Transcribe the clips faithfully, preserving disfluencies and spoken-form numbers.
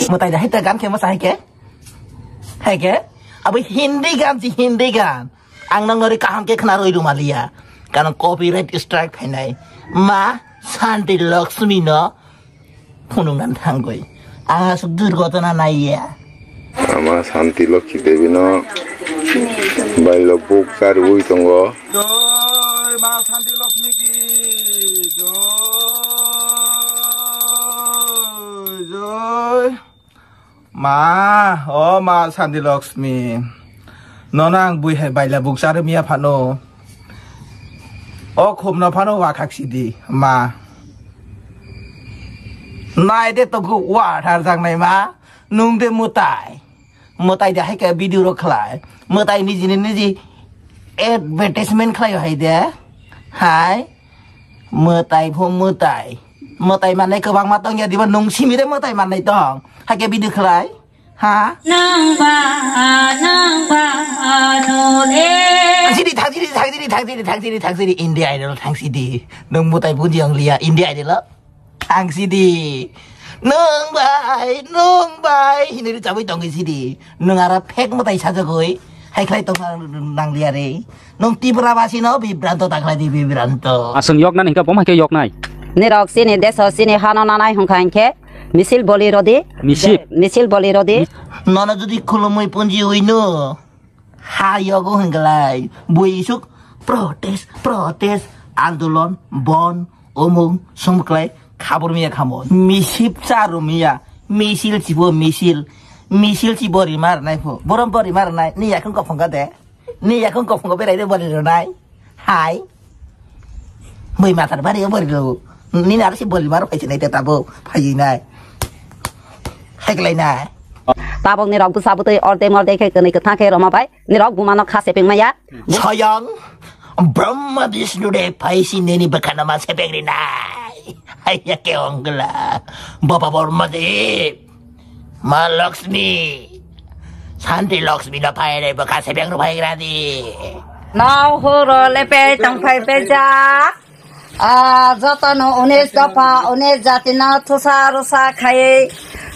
Mwtai da hai ta gan khe mwsa hai khe? Hai khe? Abo Hindi gan si Hindi gan. Ang nang nori kaham khe khna roi rumaliya. Karon copyright strike phainai. Ma Santi Lakshmi no phunukna thangwi. Ang aswk durgotona naiya. Ama Santi Lakshmi Devi no bailo buk charwi tongo. Joy Ma Santi Lakshmi ki joy, joy. Ma, o Ma Santi Lakshmi. Nono ang bui hai baila buk charwi miya phano. O khumno phano wakhak sidi, ma. Nai de to gu wa thar jang nai ma. Nung de mwtai. Mwtai de hai khe video rok khlai. Mwtai niji ni niji advertisement khlai hai de. Hai. Mwtai pho mwtai. Mwtai manai kwbangma tong ya diba nung simi de mwtai manai tong. Hai khe video khlai. Ha? Nang ba, nang ba, ano le. Thang sidi, thang sidi, thang sidi, thang sidi, thang sidi, thang sidi, India Idol thang sidi. Nung mwtai buji ang liya, India Idol o. Thang sidi. Nung bai, nung bai, hinui ri chabui tongwi sidi. Nung aro fake mwtai sajagwi. Hai khlai tong nang liya re. Nung Tripura basi no bibranto ta khlai di bibranto. Aswng yoknani hwnkhe boma khe yoknai. Nirok chini deso chini hano nanai hwnkha hinkhe. Misil boli rodi. Misil. Misil boli rodi. Nono jodi khulumui punji uino ha yogo hwnglai buisuk protest, protest, andolon, bon, omung, sumklai, khabur miya khamo. Misip charu miya, misil chibo misil, misil chibo rimar nai pho. Borom bo rimar nai, ni yakung kophonga de. Ni yakung kophongo berai de bori rwnai. Hai. Boi matar bari bori rw. Nini aro si bori maro phai sinai te tabo phai nai. Hai klai nai. Tabok ni rok bwsa bwtwi orde morde khe kwnwi kwthang khe roma bai. Ni rok buma no kha sepeng maya. Soyang Brahma Vishnu de phai si nini bwkhano ma sepeng rinai. Hai ya ke ongla. Baba Borma de. Ma Lakshmi, Santi Lakshmi no phai re, bwkha sebeng rw phai gra di. Nau horo lepe tong phai beja. Ah, joto no unis dopha, unis jati no thusa rusa khai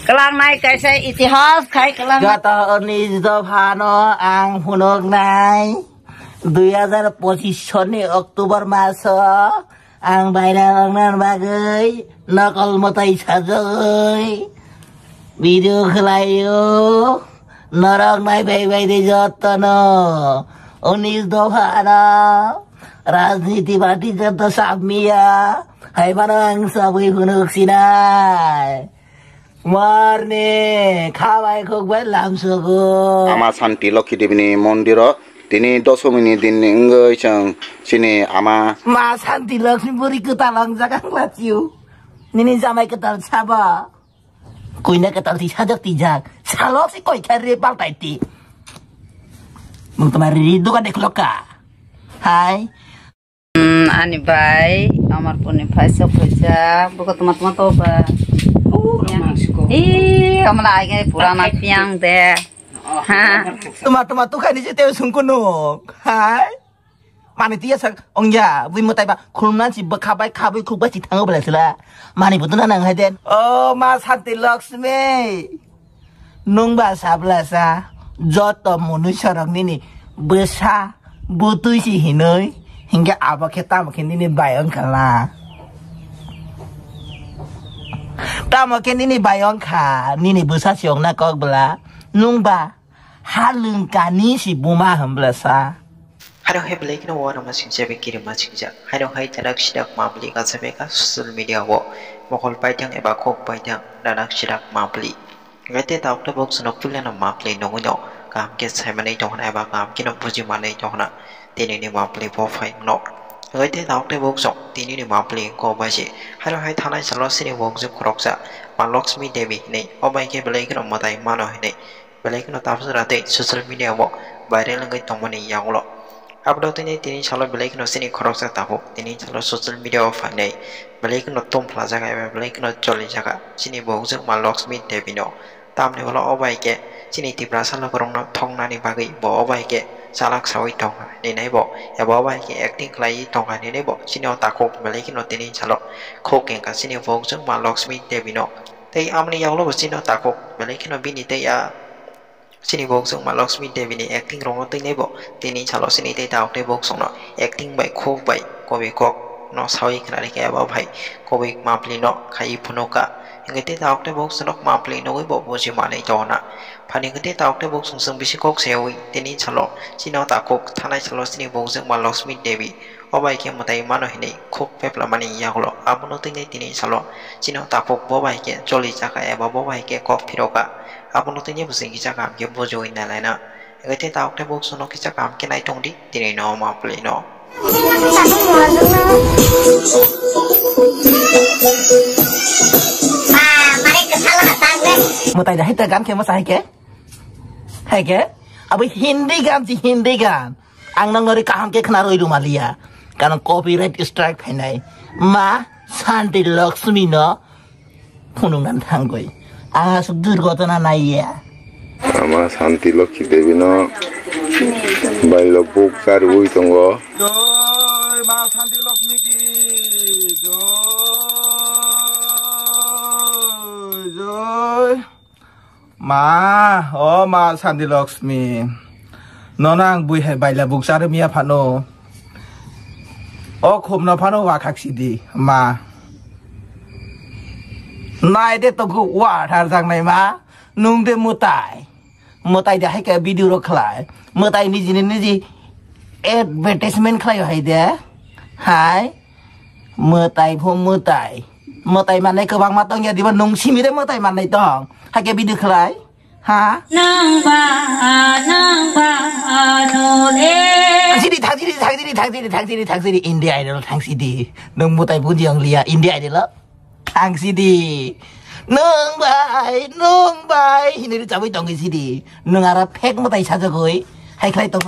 klangnai kaisa itihas khai klang. Joto unis dopha no ang phunuk nai. Dui hajar pochis sonni October maso ang baira rok nang bagwi nokol mwtai sajagwi video khlaio. Norok nai bai bai de jotono unis dopha no rajniti bati joto sabmiya hai mano ang sabwi phunuk sinai. Warni khabai khukbai lamsogo. Ama Santi Lokhi Devi ni mondiro tini dosomini din ni wngwi chwng chini ama. Ma Santi Lakshmi buri kwtal ang jaga ang lachiu. Nini jamai kwtal sabo. Kuina kwtal ti sajak tijak. Salok si koi kha re paltai ti. Mung tama ri duka dekhlok ka. Hai. Hmm, ani bai, Amarpurni phaisa phaisa, buko tuma tuma to ba. Oh, romang siko. Ih, amla aige purana piang de. Ha. Tuma tuma tukhani je teo sungkuno. Hai. Mani tiya sak ongya, bui mwtai ba khulumnan si bwkha bai khabui khuk bai si thango bela sila. Mani butu na nang hai den. Oh, ma Santi Lakshmi. Nwng ba sablasa joto mwnwi sorok nini bwsa bwtwi si hinwi hinkhe abo khe tamo khe nini bai wngkha la? Tamo khe nini bai wngkha nini bwsa si wngna kok bwla nwng ba ha lwngkani si buma hwn bwlasa. Haino hai belai kheno uanama singcha bai kirima singjak. Haino hai tarak sidak mabli kacha beka social media o mokol paithang eba kok paithang nanak sidak mabli. Hwnkhe tei tabuk tabuk chwngno puilano mabli nugwino kaham khe saimanwi tongkhna eba kaham kheno bujimanwi tongkhna tinini mabli bo phai wngno. Hwnkhe tei tabuk tabuk chwng tinini mabli wngkha o bai se. Haino hai thanai salo chini wngkha khoroksa Ma Lakshmi Devi hinwi, o bai khe belai kheno mwtai mano hinwi. Belai kheno tabukjora tei social media o viral wngwi tongmani yagulo. Aboni tini, tini salo belai kheno chini khoroksa tabuk tini salo social media o phainai belai kheno tum phlajak eba belai kheno cholijak chini bokjwkma Lakshmi Devi no. Tamni ulo o bai khe chini Tiprasa lukurokno thoknani bagwi bo o bai khe chalak sawi tongkha hinwi bo, eba bai khe acting khlaiwi tongkha hinwi bo chini o takhuk belai kheno tini salo khuk kengkha chini bukchwng Ma Lakshmi Devi no. Tei amoni yagulo bo chini o takhuk belai kheno bini tei a chini bukchwng Ma Lakshmi Devi ni acting rokno twi nai bo tini salo chini tei takhuk tei bukchwng no acting bai khuk bai kobi kok no sawi khna rikha eba bai kobi mapli no khai phunukha. Hingke tei takhuk tei bukchwng no mapli nugwi bo buji manwi tongo na. Phani hwnkhe tei takhuk tei bukchwng chwng bisi kok sayawi tini salo chini o takhuk thanai salo chini bukchwng Ma Lakshmi Devi o bai khe mwtai mano hinwi khuk pepla mani yagulo abono twi nai tini salo chini o takhuk bo bai khe choli chakha eba bo bai khe kok phirokha abono twi nai bwswng kisa kaham khe bujiwi nai laina. Hwnkhe tei takhuk tei bukchwng no kisa kaham khe nai tong di tini no mapli no. Mwtai da hai ta gan khe mwsa hai khe? Hai khe? Abo Hindi gan si Hindi gan. Ang nang nori kaham khe khna roi rumaliya. Karon copyright strike phainai. Ma Santi Lakshmi no phunukna thangwi. Ang aswk durgotona naiya. Ama Santi Lokhi Devi no bailo buk charwi tongo. Joi Ma Santi Lakshmi ki joi, joi. Ma, o Ma Santi Lakshmi. Nono ang bui hai baila buk charwi miya phano. O khumno phano wa khaksidi, ma. Nai de tongkhu wa thar jaknai ma. Nung de mwtai. Mwtai de hai khe video rok khlai. Mwtai nijini niji advertisement khlai hai de. Hai. Mwtai pho mwtai. Mwtai manai kwbangma tong ya diba nung simi de mwtai manai tong. Hai khe video khlai. Ha? Nang ba, nang ba, no le. Thangsidi, thangsidi, thangsidi, thangsidi, thangsidi, thangsidi, India Idol thangsidi. Nung mwtai buji ang liya, India Idol o. Thangsidi. Nung bai, nung bai, hinui ri chabui tongwi sidi. Nung aro fake mwtai sajagwi. Hai khlai tong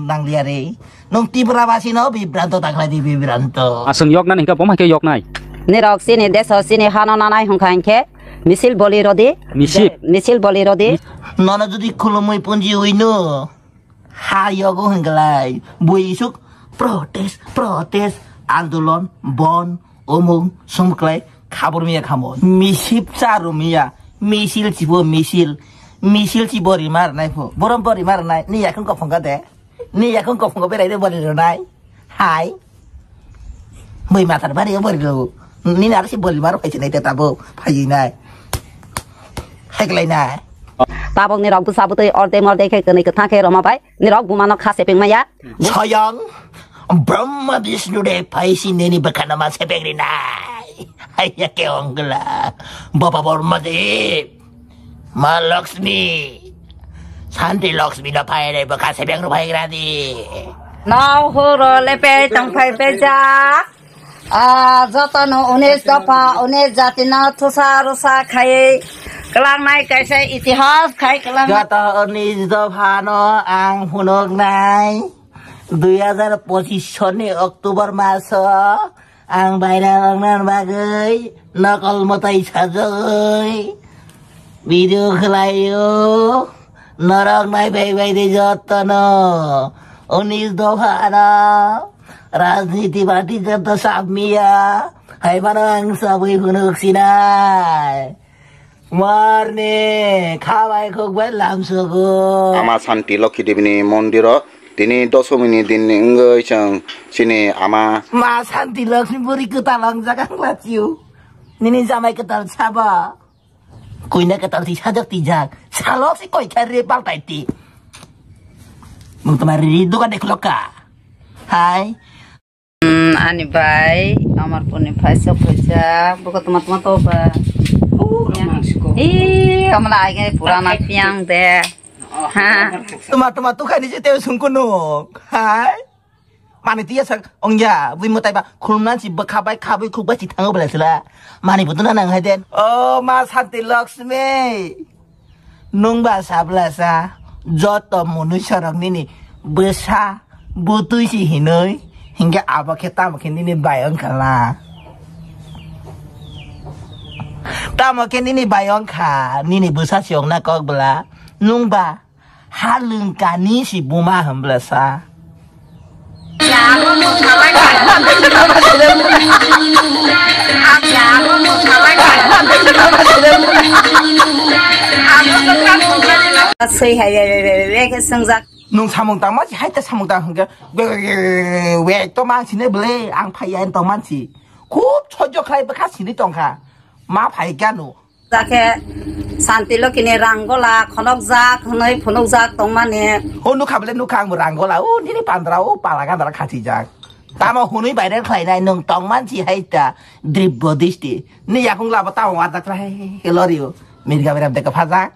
nang liya re. Nung Tripura basi no bibranto ta khlai di, bibranto. Aswng yoknani hwnkhe bomo hai khe yoknai. Nirok chini deso chini hano nanai hwnkha hinkhe. Misil boli rodi. Misil. Misil boli rodi. Nono jodi khulumui punji uino, ha yogo hwngwlai. Bui isuk protest, protest, andolon, bon, omung, sumklai, khabur miya khamo. Misip charu miya, misil chibo misil, misil chibo rima rwnai pho. Borom bo rima rwnai, ni yakung kophonga de. Ni yakung kophongo berai de bori rwnai. Hai. Bui mathar bari bori rw. Nini aro si bori maro phai sinai te tabo phai nai. Hai klai nai. Tabok ni rok bwsa bwtwi ordek mordek khe kwnwi kwthang khe roma bai. Ni rok buma no kha sepeng maya. Soyang Brahma Vishnu de phai si nini bwkhano ma sepeng rinai. Hai ya ke ongla. Baba Borma de. Ma Lakshmi, Santi Lakshmi no phai re bwkha sebeng rw phai gra di. Nau horo lepe tong phai peja. Ah, joto no unis dopha, unis jati no thusa rusa khai kwlangnai kaisa itihas khai kwlang. Joto unis dopha no ang phunuk nai. Dui hajar pochis soni October maso. Ang baira rokna bagwi nokol mwtai sajagwi video khlaio. Norok nai bai bai de jotono. Unis dopha no rajniti party joto sabmiya. Hai mano ang sabwi phunuk sinai. Morni khabai khukbai lamsogo. Ama Santi Lokhi Devi ni mondiro tini dosomi ni din wngwi chwng chini ama. Ma Santi Lakshmi buri kwtal ang jaga wngla chiu. Nini jamai kwtal sabo. Kuina kwtal si sajak tijak. Salok si koi kha re paltai ti. Mung tama ri dukan de khulok ka. Hai. Hmm, ani bai, amar puni phaisa phaisa, buka tuma tuma to ba. Oh, yang. Ih, amala ai purana piang de. Ha. Tuma tuma tu khani je te sungkuno. Hai. Mani tiya sak ongya, bui mutai ba khulumnan si bwkha bai khabui khuk bai si thango bela sila. Mani butu na nang hai den. Oh, Ma Santi Lakshmi. Nwng ba sablasa joto mwnwi sorok nini bwsa bwtwi si hinwi, hinkhe abo khe tamo khe nini bai wngkha la? Tamo khe nini bai wngkha, nini bwsa si wngna kok bwla? Nwng ba Halwng kani si buma hwnbla sa. Swi hai be be be be be khe swngjak. Nwng samung tangma si hai ta samung tang hwnkhe. Wek to man sini bwle ang phaiya tong man si. Khub sojjo khlai bwkha sini tongkha. Ma phai kha no. Jakhe Santi Lokini rang gola khonok jak hwnwi phunuk jak tongmani. O nukha bwle nukha ang rang gola o nini pandra o pala gandra khasi jak. Tamo hwnwi baire khlainai nwng tongman si hai ta dribbo disti. Ni yakung labo tamo wajak khlai lori o. Mirga berem de ka phajak.